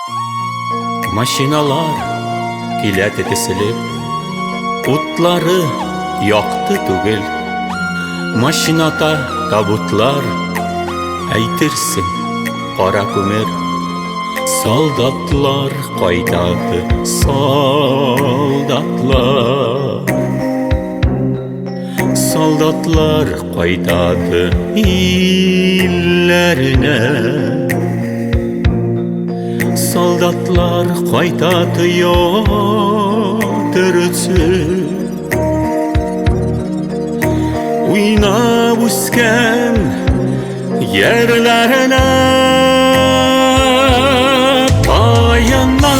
Машиналар килә тетеселеп, утлары якты түгел. Машината табутлар, әйтерсең, кара күмер. Солдатлар кайтады, солдатлар. Солдатлар кайтады илләренә. Солдатлар кайтады ятыр өчен. Уйнап үскән Ерләренә каеннар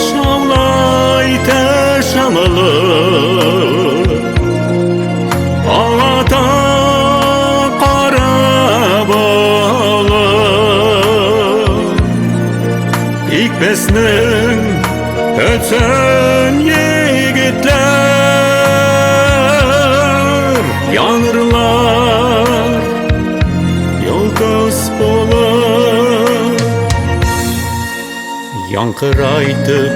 шаулай тәшамлы. Ата кара балы. Тик безнең өчен егетләр янырлар йолдыз булып яңгырайтып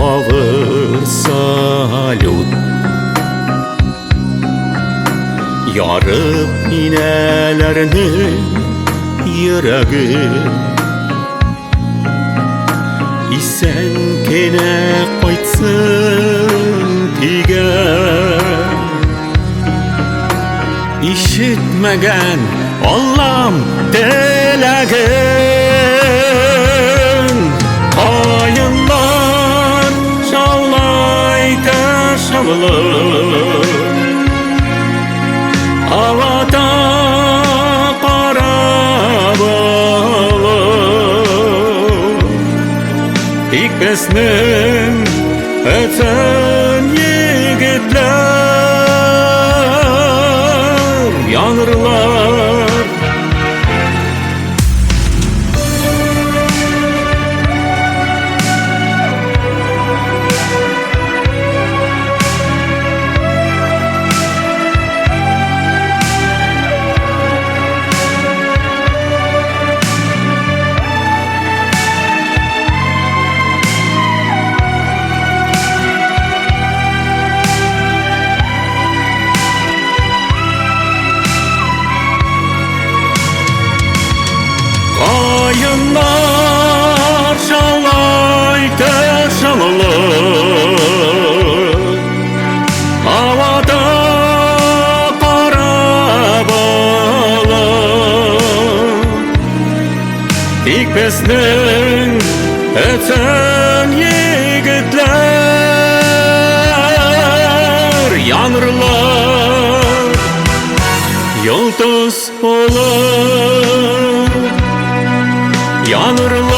авыр салют ярып инәләрнең йөрәген. Исән кенә кайтсын дигән Ишетмәгән Аллам теләген. Каеннар шаулай ташылып Авата кара булып. Тик безнең өчен егетләр янырлар. Каеннар шаулай тәшамлы Авада кара балы. Тик безнең өчен егетләр янырлар йолдыз булып янырлар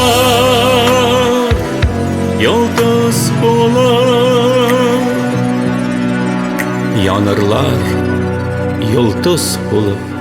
йолдыз булып янырлар йолдыз булып.